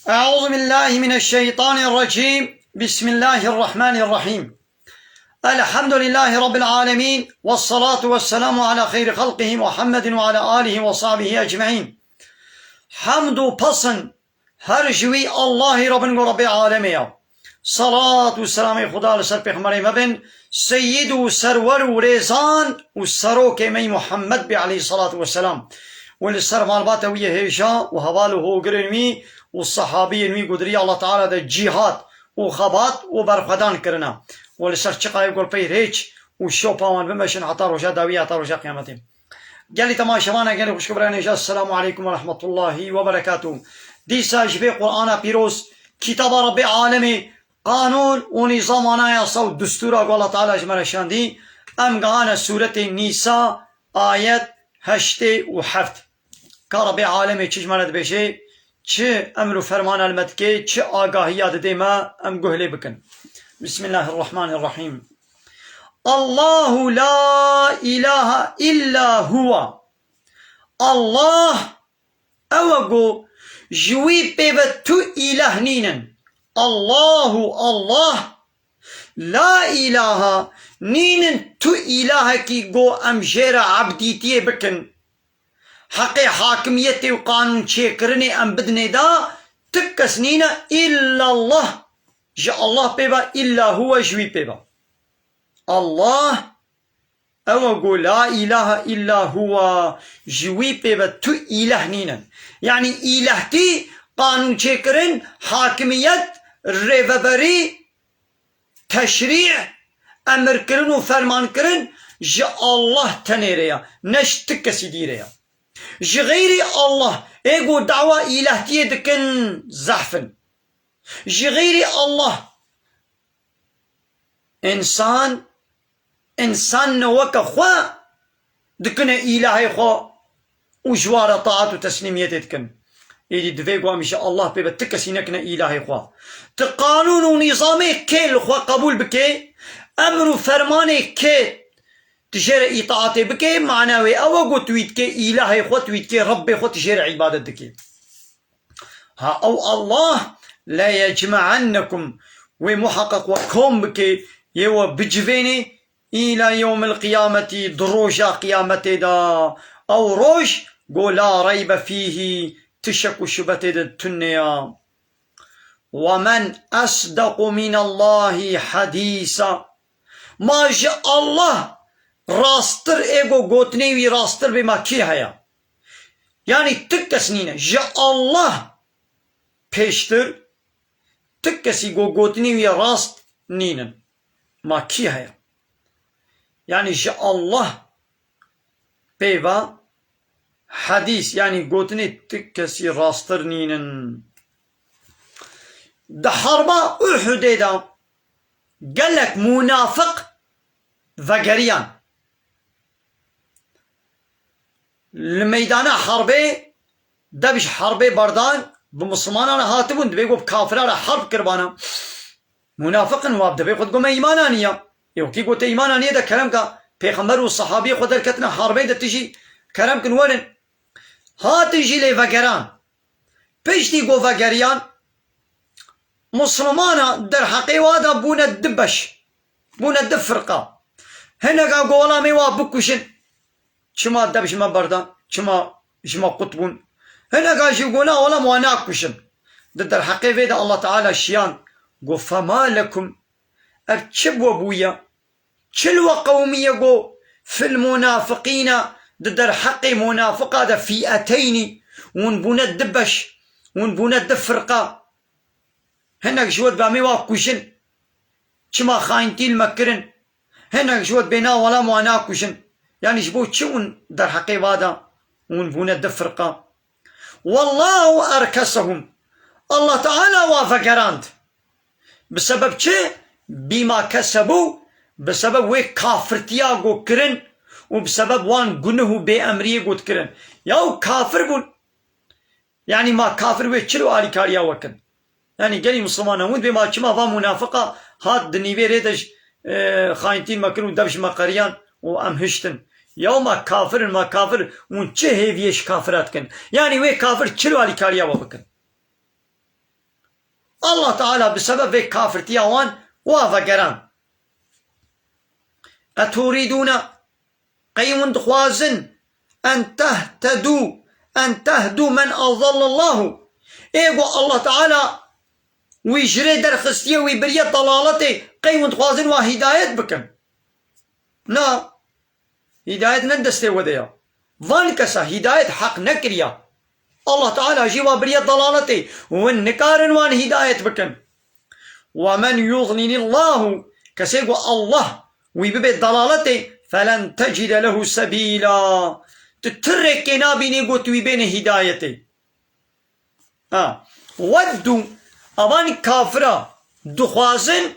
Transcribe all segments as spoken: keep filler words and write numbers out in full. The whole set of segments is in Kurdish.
أعوذ بالله من الشيطان الرجيم. بسم الله الرحمن الرحيم. الحمد لله رب العالمين، والصلاة والسلام على خير خلقه محمد وعلى آله وصحبه أجمعين. Hemd û pesn her ji wî Allahî re bin ku Rebbê alemê ya. Salat û selamê Xuda li ser Pêxemberê me bin, Seyyid û Serwer û Rêzan û Serokê me yî Muhammed bî aleyhissalatu vesselam. Û li ser malbata wî yê hêja û heval û hogirên wî û sehabiyên wî ku di riya Allah Teala de cîhad û xebat û berxwedan kirine. Û li ser çiqayê ku li pey rêç û şopa wan bimeşin heta roja dawî, heta roja qiyametê. Gelî temaşevana, gelî xwişk û birayên hêja, Esselamu aleykum ve rahmetullahi ve berekatuh. Dîsa ji vê Qur'ana pîroz, kitaba Rebbê alemê, qanûn û nîzam, anayasa û distûra ku Allah Teala ji me re şandî, em gihane sûretê Nîsa, ayet heştê û heft. Ka Rebbê alemê çi ji me re dibêje, çi emr û fermana li me dike, çi agahiya didê me, em guh lê bikin. Bismillahirrahmanirrahim. Allahu la ilahe illa huwa. Allah ew e ku ji wî pê ve tu îlah nînin. Allahu Allah, la ilaha, nînin tu îlahekî ku em jê re ebdîtiyê bikin. Heqê hakimiyetê û qanûn çêkirinê em bidinê da, ti kes nîne, illallah, ji Allah pê ve, illa huwe, ji wî pê ve. Allah ew e ku la ilahe illa huwa, ji wî pê ve tu îleh nînin. Yanî îlehtî, qanûn çêkirin, hakimiyet, rêveberî, teşrî, emirkirin û fermankirin ji Allah tenê re ya, ne ji ti kesî dî re ya. Ji xeyrî Allah ê ku dawa îlehtiyê dikin zehf in. Ji xeyrî Allah însan, însan ne weke xwe dikine îlahê xwe û ji wa re taat û teslîmiyetê dikin. Êdî divê ku em ji Allah pê ve ti kesî nekine îlahê xwe. Ti qanûn û nîzamê kê li xwe qebûl bike, emr û fermanê kê tu jê re îtaatê bike, mana wê ew e ku tu wî dikê îlahê xwe, tu wî dikê Rebbê xwe, tu jê re îbadet dikê. Ha ew Allah, le yecme'ennekum, wê muheqeq we kom bike, yê we bicivênê, îla yewmil qiyametî, di roja qiyametê de, ew roj ku la reybe fîhî, ti şek û şubetê de tune ya. Ve men esdequ minallahi hadîsa. Ma ji Allah rasttir ê ku gotinê wî rasttir bê ma kî heye? Yanî ti kes nîne. Ji Allah pêştir ti kesî ku gotinê wî rast nînin. Ma kî heye? Yanî ji Allah pê ve hedîs, yanî gotinê ti kesî rasttir nînin. Di herba Uhudê de gelek munafiq vegeriyan. Li meydana herbê, dev ji herbê berdan, bi Mislimanan re hatibûn, dibê ku bi kafira re herb kiribana. Munafiqin wa, dibê xwe digo me îmana niya. Ê wekî gote îmana niye de kerem ka, pêxember û sehabiyê xwe derketine herbê de tijî kerem kin werin. Hatin jî lê vegeran. Piştî ku vegeriyan, Muslimana derheqê wa de bûne du beş, bûne du firqa. Hineka got, wela em ê wa bikuşin. Çima dev ji me berdan? Çima ji me qut bûn? Hineka jî got, na, wela em wa nakuşin. Di derheqê vê de Allah Teala şiyan, got, fema lekum, ev çi bi we bûye? Çi li we qewimiye ku fil munafiqîne, di derheqê munafiqa de fîeteynî, hûn bûne du beş, hûn bûne du firqa. Hinek ji we dibê em ê wa kujin. Çima xayintî li me kirin? Hinek ji we dibê na, wela em wa nakujin. Yanî ji bo çi hûn derheqê va de hûn bûne du firqa? Wallahu erkesehum. Allah Teala wa vegerand. Bi sebeb çi? Bîma kesebû, bi sebeb wê kafirtiya ku kirin û bi sebeb wan gunih û bêemriyê ku dikirin. Yaw kafir bûn. Yanî ma kafir wê çilo alîkariya we kin? Yanî gelî Misliman e, hûn dibê ma çima va munafiqa hat di nîvê rê de ji, e, xayintî me kir û dev ji me qeriyan û em hiştin. Yaw ma kafir in, ma kafir, hûn çi hêviyê ji kafira dikin? Yanî wê kafir çilo alîkariya we bikin? Allah Teala bi sebeb vê kafirtiya wan wa vegeran. Eturidûne, qey hûn dixwazin, en tehtedû, en tehdû men azallallahu. Ê ku Allah Teala wî ji rê derxistiye, wî biriye dalaletê, qey hûn dixwazin wa hîdayet bikin? Na, hîdayet ne destê we de ya. Van kesa hîdayet heq nekiriya. Allah Teala jî wa biriye dalaletê. Hûn nikarin wan hîdayet bikin. Ve men yudlilillahu, kesê ku Allah wî bibe dalaletê, felen tecide lehu sebîla. Tu ti rêkê nabînî ku tu wî bêne hîdayetê. Ha. Weddu, avan kafira dixwazin,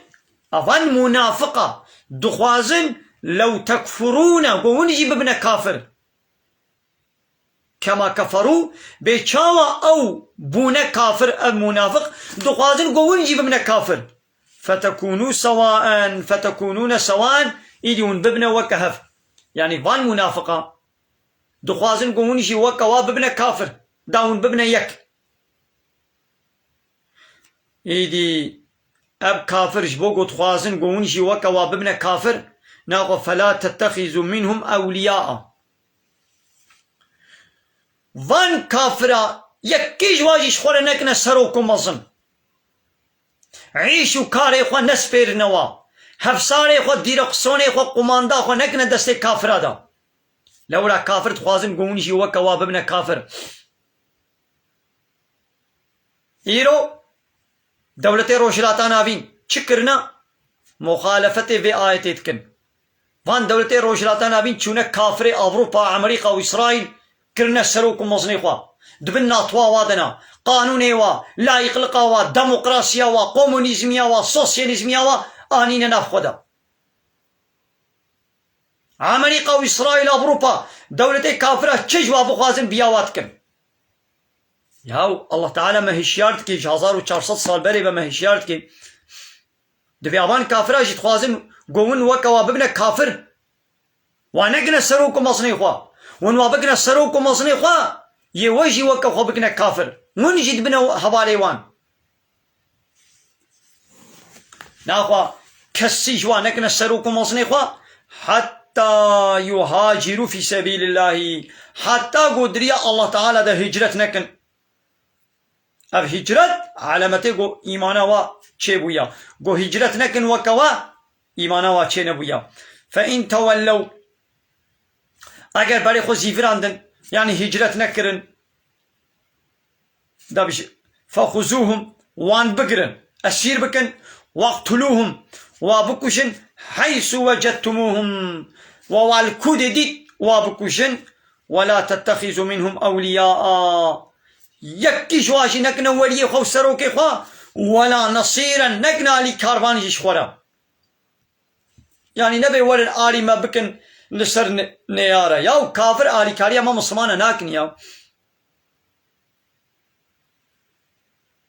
avan munafiqa dixwazin, lew tekfurûne, ku hûn jî bibine kafir. Kema keferû, bê çawa ew bûne kafir, ev munafiq, dixwazin ku hûn jî bibine kafir. Fetekûnû sewaen, fetekûnûne sewaen, îdî hûn bibine weke hev. Yanî van munafiqa dixwazin ku hûn jî weke wa bibine kafir, da hûn bibine yek. Îdî ev kafir ji bo ku dixwazin ku hûn jî weke wa bibine kafir, naxwe fela tettexîzû minhum ewliyaa. Van kafira yekî ji wa jî ji xwe re nekine serok û mezin. Îş û karê xwe nespêrine wa. Hevsarê xwe, dîreksonê xwe, qumanda xwe nekine destê kafira de. Lewra kafir dixwazin ku hûn jî weke wa bibine kafir. Îro dewletê Rojhilata Navîn çi kirine? Muxalefetê vê ayetê dikin. Van dewletê Rojhilata Navîn çûne kafirê Ewropa, Amerîka û Îsraîl kirine serok û mezinê xwe. Di bin natoa wa de ne. Qanûnê wa, layîqliqa wa, demokrasiya wa, komunîzmiya wa, sosyalîzmiya wa anîne nav xwe de. Amerîka û Îsraîl, Ewropa, dewletê kafira çi ji wa bixwazin biya wa dikin. Yaw, Allah Teala me hişyar dike, ji hezar û çar sed sal berê ve me hişyar dike. Divê avan kafira jî dixwazin ku hûn weke wa bibine kafir. Wa nekine serok û mezinê xwe. Hûn wa bikine serok û mezinê xwe, yê we jî weke xwe bikine kafir. Hûn jî dibine hevalê wan. Naxwe kesî ji wan nekine serok û mezinê xwe, heta yuhacirû fî sebîlillahî, heta ku di riya Allah Teala de hicret nekin. Ev hicret alametê ku îmana wa çêbûya. Ku hicret nekin weke we, îmana wa çênebûya. Fe in tewellew, eger berê xwe zîvirandin, yanî hicret nekirin, da bije, fexuzûhum, wan bigirin, esîr bikin, weqtulûhum, wa bikujin, heysu wecedtumûhum, wa wa li ku dê dît, wa bikujin, we la tettexîzû minhum ewliyâa. Yekî ji wa jî nekine weliyê xwe û serokê xwe, we la nesîren, nekine alîkarvan jî ji xwe re. Yanî nebe werin alî me bikin li ser ne-, neyare. Yaw kafir alîkariya me Mislimane nakin ya.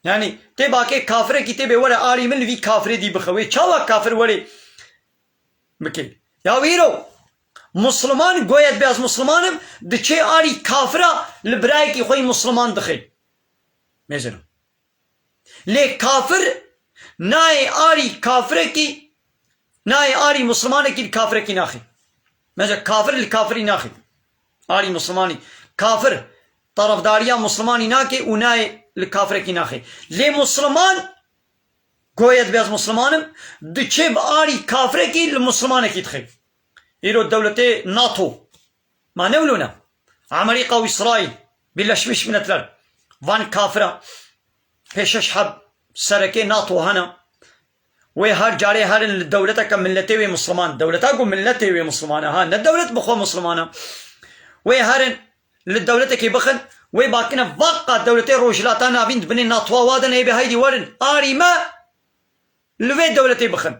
Yanî tê bakê kafirekî tê bê were alî min li vî kafirê dî bixe. Wê çawa kafir were bike? Ya îro Misliman goyet be ez Mislimanim, diçê alî kafira li birayekî xwe yî Misliman dixe. Mêzino. Lê kafir nayê arî kafirekî, nayê arî Mislimanekî li kafirekî naxê. Mesela kafir li kafirî naxê. Arî Mislimanî. Kafir tarafdariya Mislimanî nake û nayê li kafirekî naxê. Lê Misliman, goyet be ez Mislimanim, diçê bi arî kafirekî li Mislimanekî dixe. Îro dewletê nato. Ma ne wilo ne? Amerîka û Îsraîl, Birleşmiş Milletler, van kafira, pê şeş heb serekê nato hene. Wê her carê herin li dewleteke milletê wê Misliman. Dewleta ku milletê wê Misliman e, ha, ne dewlet bi xwe Misliman e. Wê herin li dewletekê bixin, wê bakine vaqa dewletê Rojhilata Navîn di binê natoa wa de ne, ê bê heydî werin, arî me li vê dewletê bixin.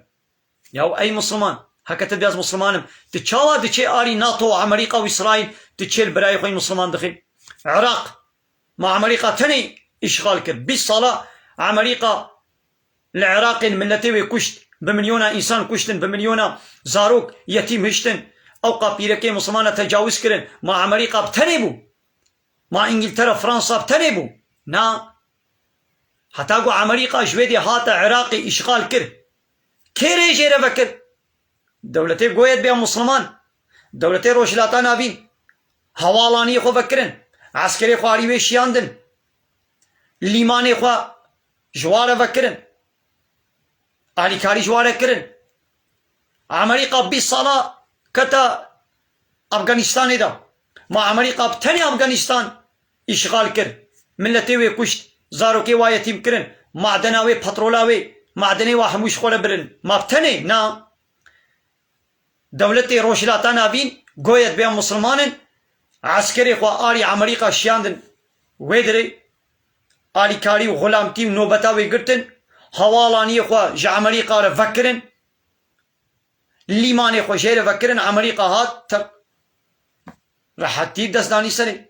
Yaw ey Misliman, heke tu dibê ez Misliman im, tu çawa diçê arî nato, Amerîka û Îsraîl, tu çê li birayê xwe yî Misliman dixî? Iraq, ma Amerîka tenê îşxal kir? Bîst sala Amerîka li Iraqê li miletê wê kuşt, bi milyona însan kuştin, bi milyona zarok yetîm hiştin, ewqa pîrekê Mislimana tecawuz kirin, ma Amerîka bi tenê bû? Ma Îngiltere, Fransa bi tenê bû? Na. Heta ku Amerîka ji wê dê hate Iraqê îşxal kir, kê rê jê re vekir? Dewletê goyê dibe ya Musliman, dewletê Rojhilata Navîn, hewalaniyê xwe vekirin, eskerê xwe arî wê şiyandin, lîmanê xwe ji wa re vekirin, alîkarî ji wa re kirin. Amerîka bîst sala kete Afganistanê de. Ma Amerîka bi tenê Afganistan îşxal kir. Miletê wê kuşt, zarokê wa yetîm kirin, madena wê, petrola wê, madenê wa hemû ji xwe re birin. Ma bi tenê? Na. Dewletê Rojhilata Navîn goyê dibe ya Musulman in, eskerê xwe arî Amerîka şiyandin wê dirê, alîkarî û xulamtî û nobeta wê girtin, hewalaniyê xwe ji Amerîka re vekirin, lîmanê xwe jê re vekirin, Amerîka hat te rehetî dest danî serê.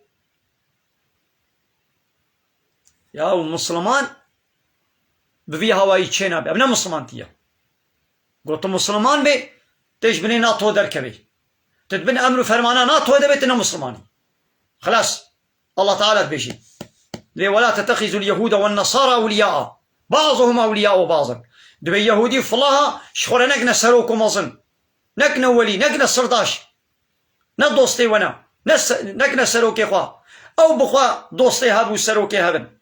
Ya û Musliman bi vî hawayî çê nabe. Ev ne Muslimantî ye. Got tu Musliman bê, tê ji binê NATO derkevê. Tu di bin emr û fermana NATO de bê, tu ne Musliman î. Xilas. Allah Teala dibêjî. Lê ولا تتخذوا اليهود والنصارى أولياء بعضهم أولياء بعض. Dibê Yehûdî filaha ji xwe re nekine serok û mezin. Nekine welî, nekine sirdaş. Ne dostê we ne. Ne se-, nekine serokê xwe. Ew bi xwe dostê hev û serokê hev in.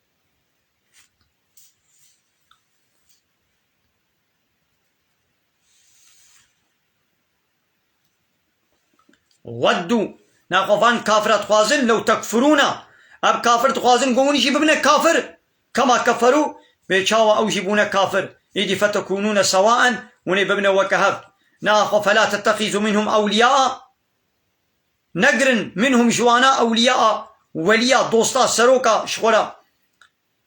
وَدُّوا. Naxwe van kafira dixwazin, لَوْ تَكْفُرُونَ. Ev kafir dixwazin ku hûn jî bibine kafir. كَمَا كَفَرُوا. Bê çawa ew jî bûne kafir. Îdî فَتَكُونُونَ سَوَاءً. Hûn ê bibine weke hev. Naxwe فَلَا تَتَّخِذُوا مِنْهُمْ أَوْلِيَاءَ. Negirin مِنْهُمْ ji wana أَوْلِيَاءَ. Weliya, dosta, seroka ji xwe re.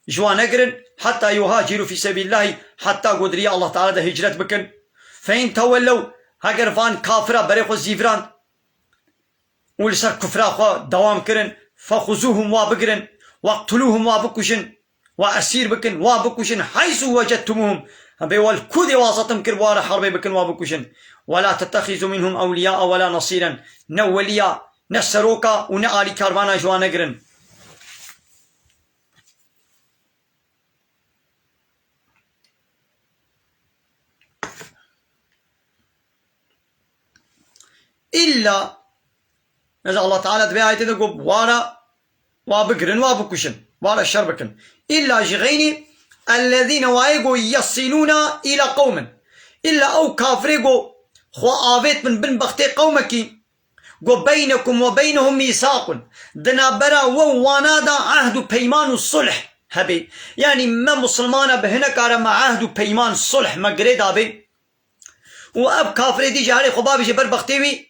Ji wan negirin, حَتَّى يُهَاجِرُوا فِي سَبِيلِ اللّٰهِ, heta ku di riya Allah Teala de hicret bikin. فَاِنْ تَوَلَّوْا, heger van kafira berê xwe zîvirand û li ser kufra xwe dewam kirin, فَخُذُوهُمْ, wa bigirin, وَاقْتُلُوهُمْ, wa bikujin, wa esîr bikin, wa bikujin, حَيْثُ وَجَدْتُمُوهُمْ, hebê we li ku dê wazetim kir, wa re herbê bikin, wa bikujin. وَلَا تَتَّخِذُوا مِنْهُمْ أَوْلِيَاءَ وَلَا نَصِيرًا, ne weliya, ne seroka û ne alîkarvana ji wan negirin. Îlla, mesela Allah Teala di vê ayetê de got, wara, wa bigirin, wa bikuşin, wara şer bikin. Îlla ji xeynî, اَلَّذ۪ينَ, wayê got, يَصِلُونَ اِلَى قَوْمٍ. Îlla ew kafirê got, xwe avêt bin, bin bextê qewmekî, Go بَيْنَكُمْ وَبَيْنَهُمْ مِيثَاقٌ. Di navbera we û wana de ehd û peyman û sulh hebe. Yanî me musulmana bi hineka re me ehd û peyman, sulh me girê dabe. Û ev kafirê dî ji herê xwe babêje ber bextê wî,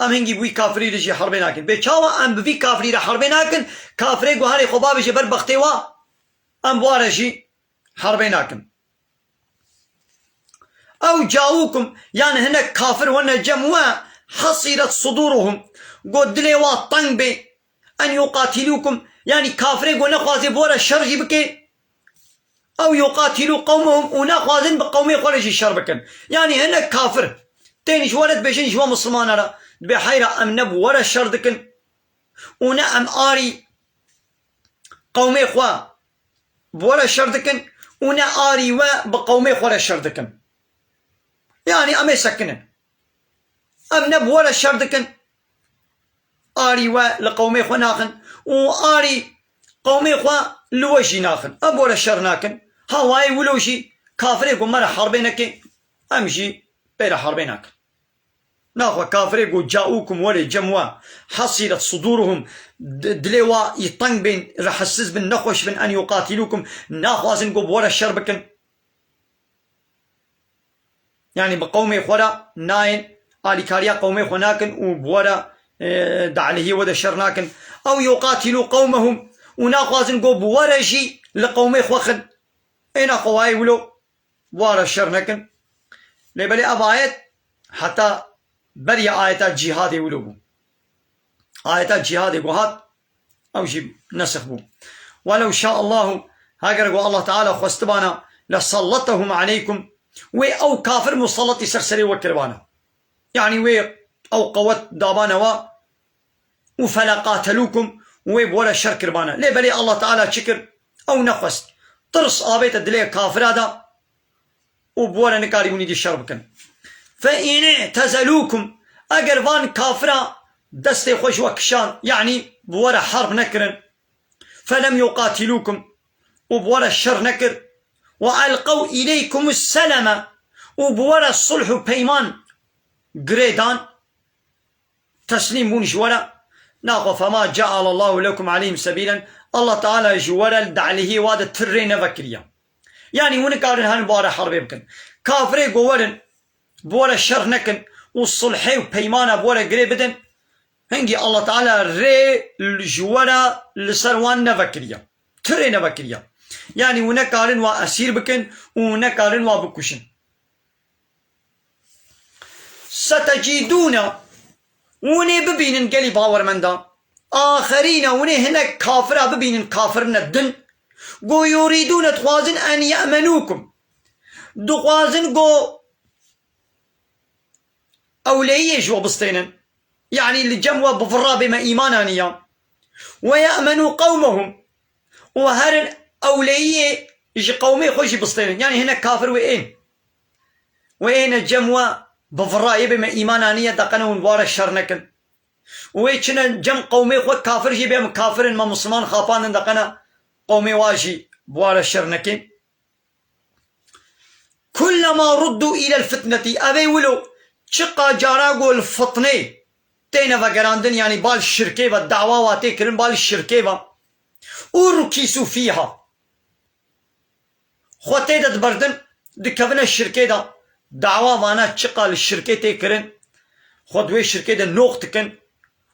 em hingî bi wî kafirî re jî herbê nakin. Bê çawa em bi vî kafirî re herbê nakin? Kafirê ku herê xwe babêje ber bextê wa, em bi wa re jî herbê nakin. Ew caûkum, yani hinek kafir wene cem we, hasiret suduruhum, go dilê wa teng bê, en yuqatilûkum, yani kafirê go nexwazê bi we re şer jî bike, ew yuqatilû qewmehum, û nexwazin bi qewmê xwe re jî şer bikin. Yani hinek kafir tên ji we re dibêjin ji we misilmana re, dibê heyra em ne bi we re şer dikin û ne em arî qewmê xwe bi we re şer dikin û ne arî we bi qewmê xwe re şer dikin. Yanî em ê sekinin. Em ne bi we re şer dikin, arî we li qewmê xwe naxin û arî qewmê xwe li we jî naxin. Em bi we re şer nakin. Ha wayê wilo jî kafirê ku me re herbê neke, em jî pê re herbê nakin. Naxwe kafirê ku caûkum, were cem we, hasiret suduruhum, di-, dilê wa yî teng bên, rehetsiz bin, nexweş bin, en yuqatilûkum, naxwazin ku bi we re şer bikin. Yani bi qewmê xwe re nayên, alîkariya qewmê xwe nakin û bi we re, e, di aleyhê we de şer nakin. Ew yuqatilû qewmehum, û naxwazin ku bi we re jî li qewmê xwe xin. Ê naxwe wayê wilo wa re şer nekin. Lê belê ev ayet heta beriya ayeta cîhadê wilo bû. Ayeta cîhadê ku hat, ew jî nesix bû. Welew şâ Allahu, heger ku Allah Teala xwestibana, lesalletehum aleykum, wê ew kafir musalletî ser serê we kiribana. Yanî wê ew qewet dabana we, û feleqatelûkum, wê bi we re şer kiribane. Lê belê Allah Teala çi kir? Ew nexwest. tirs avête dilê kafira de û bi we re nikarî hûnî dî şer bikin. Fe in i'tezelûkum, eger van kafira destê xwe ji we kişand, yanî bi we re herb nekirin, felem yuqatilûkum, û bi we re şer nekir, we elqew îleykumus seleme, û bi we re sulh û peyman girê dan, teslîm bûn ji we re, naxwe fema cealallahu lekum aleyhim sebîlen, Allah Teala ji we re li dehlihiyê wa de ti rê nevekiriye. Yanî hûn nikarin herin bi we re herbê bikin. Kafirê ku werin, bi we re şer nekin û sulhê û peymana bi we re girê bidin, hingî Allah Teala rê ji we re li ser wan nevekiriye. Ti rê nevekiriye. Yanî hûn nekarin wa esîr bikin û hûn nekarin wa bikuşin. Setecîdûne, hûn ê bibînin gelî bawermenda, axerîne, hûn ê hinek kafira bibînin, kafirine din, ku yurîdûne, dixwazin en ye'menûkum, dixwazin ku ewleyiyê ji we bistênin. Yanî li cem we bi vir re bê me îman aniya. Ve ye'menû qewmehum. Û herin ewleyiyê ji qewmê xwe jî bistênin. Yanî hinek kafir wê ên. Wê êne cem we bi vir re yê bê me îman aniye, deqene hûn bi we re şer nekin. Û wê çine cem qewmê xwe kafir jî bê em kafir in, me misilman xapandin, deqene qewmê wa jî bi we re şer nekin. Kullema ruddu ilel fitneti, ev ê wilo çiqa cara ku li fitnê têne vegerandin, yanî bal şirkê ve, dawa wa tê kirin bal şirkê ve. Urkisu fîha. Xwe tê de diberdin, dikevine şirkê de. Dawa vana çiqa li şirkê tê kirin, xwe di wê şirkê de noq dikin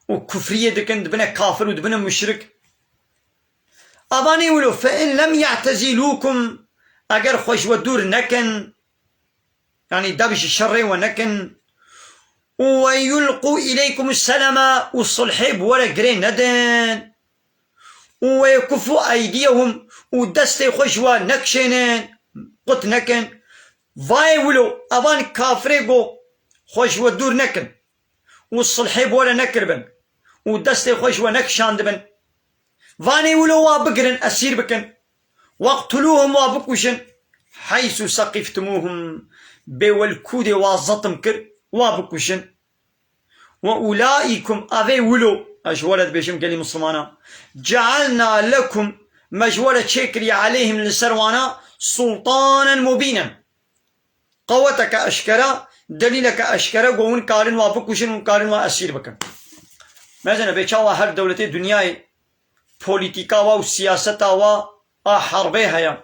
û kufriyê dikin, dibine kafir û dibine muşrik. Ava nê wilo, fe in lem ye'tezîlûkum, eger xwe ji we dûr nekin, yanî dev ji şerê we nekin, û ve yulqû îleykum seleme, û sulhê bi we re girê nedin, û ve yekufû eydiyehum, û destê xwe ji we nekişênin, qut nekin. Vayê wilo, evan kafirê ku xwe ji we dûr nekin û sulhê bi we re nekiribin û destê xwe ji we nekişandibin, vanê wilo wa bigirin, esîr bikin. Weqtulûhum, wa bikuşin. Heysu seqîftimûhum, bê we li kûdê wa zetim kir, wa bikuşin. Ve ulaikum, evê wilo, ez ji we re dibêjim gelî misilmana, cealna lekum, me ji we re çêkiriye, aleyhim, li ser wana, sultanen mubînen. Qeweteke eşkere, delîleke eşkere, ku hûn karin wa bikujin, hûn karin wa esîr bikin. Mezene bê çawa her dewletê dinyayê polîtîka wa û siyaseta wa a herbê heye.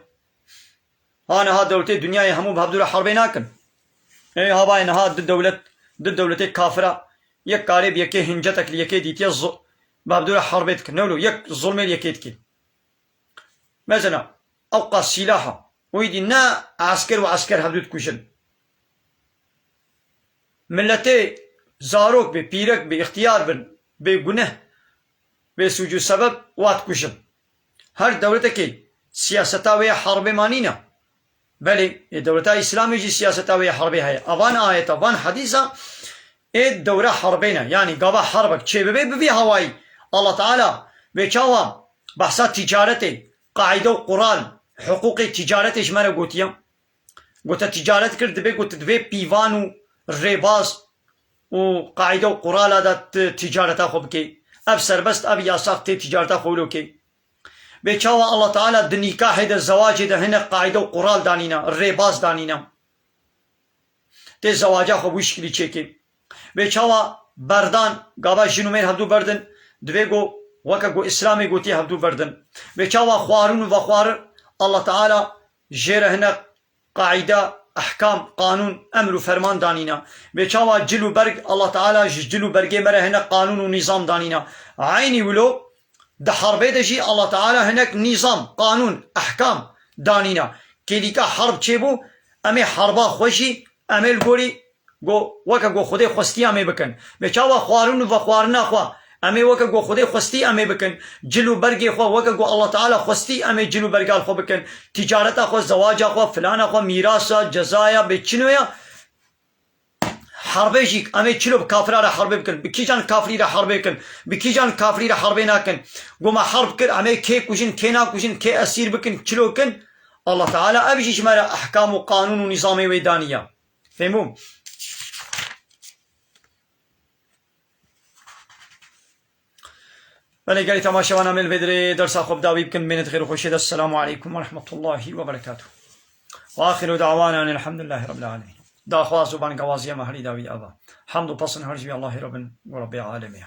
Ha niha dewletê dinyayê hemû bi hevdû re herbê nakin. Ê ha bayê niha di dewlet, di dewletê kafira yek karê bi yekê hincetek li yekê dîtiye zo-, bi hevdû re herbê dikin. Ne wilo yek zulmê li yekê dike. Mesela, ewqa sîlaha. Wî dî ne esker û esker hevdû dikujin. Miletê zarok bê, pîrek bê, îxtiyar bin, bê guneh, bê sûc û sebeb, wa dikujin. Her dewletekê siyaseta wê ya herbê manîne. Belê, ê dewleta Îslamê jî siyaseta wê ya herbê heye. A van ayeta, van hedîsa ê dewra herbê ne. Yanî gava herbek çêbibe, bi vî hawayî Allah Teala vê çawa behsa ticaretê, qaîde û qural, hiqûqê ticaretê ji me re gotiye. Gote ticaret kir, dibê got divê pîvan û rêbaz û qaîde û qurala de ti-, ticareta xwe bikê. Ev serbest, ev yasax tê ticareta xwe wilo kê. Bê çawa Allah Teala di nîkahê de, zewacê de hinek qaîde û qural danîne, rêbaz danîne. Tê zewaca xwe bi wî şikilî çêkê. Bê çawa berdan, gava jin û mêr hevdû berdin, divê ku weke ku Îslamê gotiye hevdû berdin. Bê çawa xwarin û vexwarin Allah Teala jê re hinek qaîde, ehkam, qanûn, emr û ferman danîne. Bê çawa cil û berg, Allah Teala ji cil û bergê me re hinek qanûn û nîzam danîne. Eynî wilo di herbê de jî Allah Teala hinek nîzam, qanûn, ehkam danîne. Kêlîka herb çêbû, em ê herba xwe jî, em ê li gorî go, weke go Xwedê xwestiya em ê bikin. Bê çawa xwarin û vexwarina xwe, em ê weke go Xwedê xwestî em ê bikin. Cil û bergê xwe weke go Allah Teala xwestî em ê cil û berga li xwe bikin. Ticareta xwe, zewaca xwe, filana xwe, mîrasa, cezaya, bê çi nû ya. Herbê jî em ê çilo bi kafira re herbê bikin. Bi kîjan kafirî re herbê bikin? Bi kîjan kafirî re herbê nakin? Go me herb kir, em ê kê kujin, kê nakujin, kê esîr bikin, çilo kin? Allah Teala ev jî ji me re ehkam û qanûn û nîzamê wê daniya. Fehmûm? Belê gelî temaşevana me li vê derê dersa xwe bi dawî bikin, bimînin di xêr û xweşiyê de. Esselamu aleykum ve rahmetullahi ve berekatuh. Ve axiru da'wana enil hamdülillahi rabbil alemin. Daxwaz û bangawaziya me herî dawî ava. Hamd û pesn her ji wî Allahê Rabbin û Rabbê alemê.